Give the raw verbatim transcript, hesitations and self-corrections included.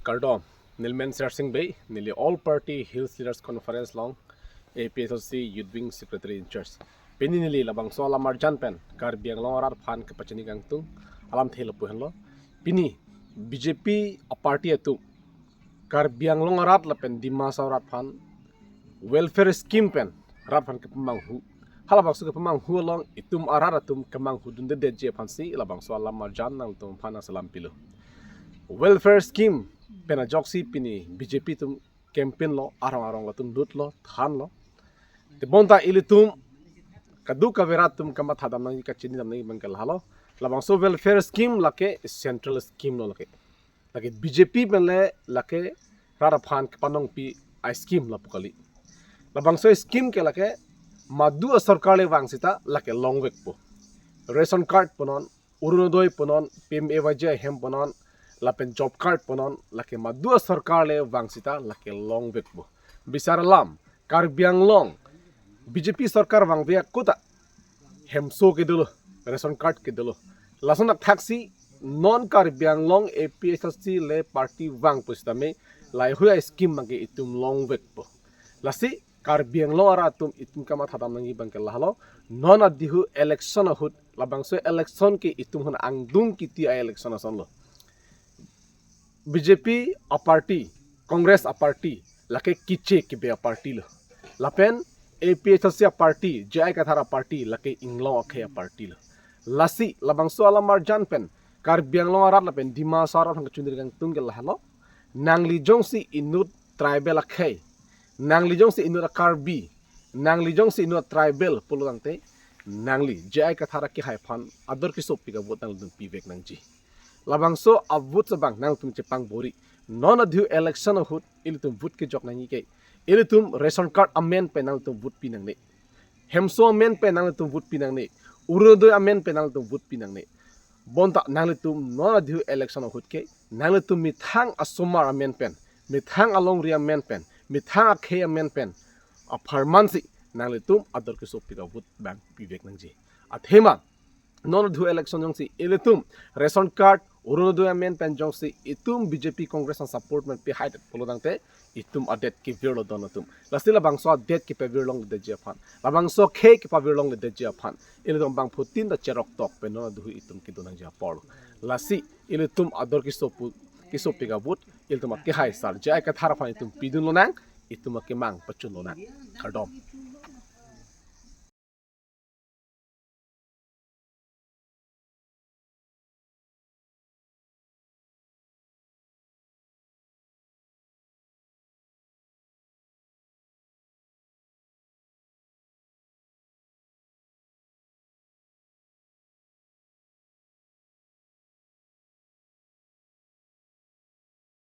Kardom, neli men Sersing Bey, neli All Party Hills Leaders Conference along A P H L C Youth Wing Secretary in Charge. Pini neli labangso alam arjan pen Karbi Anglong arat aphan kepachini kangtung alamthe lapu henlo. Pini B J P a party atum Karbi Anglong arat lapen Dima Hasao arat aphan welfare scheme pen rat aphan kepamanghu. Halabangso kepamanghu along itum arat atum kemanghudundedetji aphansi labangso alam arjan nangtum aphan nangselam pilo. Welfare scheme pen ajoksi pini B J P atum campaign lo, arong arong latum lutlo, thanlo. Tebonta ilitum kadokave arat atum kamathadam nangji, kachinidam nangji abangke lahelo. Labangso welfare scheme lake central scheme lo lake. Lake B J P pen le lake rat aphan kepanongpi a scheme lapu kali. Labangso scheme ke lake madu asorkar le vang sita lake longvekpo. Ration card punon, Orunodoi punon, P M A Y G ahem punon, lapen job card punon, lake madu asorkar le vang sita lake longvekpo. Bisar alam, Karbi Anglong B J P sorkar vangve akut ta hemso kedolo, ration card kedolo. Lason athaksi non Karbi Anglong A P H L C le party vang pusitame laheihui a scheme abangke itum longvekpo. Lasi Karbi Anglong arat atum itum kamathadam nangji abangke lahelo, non adihu election ahut, labangso election ke itum hon angdung kiti a election asonlo. B J P a party, Congress a party lake kiche kibe a party lo. Lapen A P H L C a party, J I Kathar a party lake inglong akhei a party lo. Lasi labangso alam arjan pen Karbi Anglong arat lapen Dima Hasao arat aphan kachunri kangtung ke lahelo. Nangli jongsi inut tribal akhei, nangli jongsi inut a Karbi, nangli jongsi inut a tribal pulo tangte, nangli J I Kathar akehai aphan ador kesopik a vote nanglitum pivek nangji. Labangso a vote abang nangtum chepangbor-i. Non adihu election ahut ilitum vote kejok nangji ke, ilitum ration card amen pen nanglitum vote pi nangne. Hemso amen pen nanglitum vote pi nangne. Orunodoi amen pen nanglitum vote pi nangne. Bonta nanglitum non adihu election ahut ke nanglitum methang asomar amen pen, methang alongri amen pen, methang akhei amen pen apharmansi nanglitum ador kesopik a vote abang pivek nangji. Athema non adihu election jongsi ilitum ration card, Orunodoi amen pen jongsi itum B J P Congress aphan support men pihai det pulo tangte itum adet kevirlo don atum. Lasi labangso adet kepavir longledetji aphan, labangso akhei kepavir longledetji aphan ilitum bangphutin ta cheroktok pen non adihu itum kedo nangji apor. Lasi ilitum ador kesopu, kesopik a vote ilitum akehai sar J I Kathar aphan itum pidun lonang, itum akemang pachun lonang. Kardom.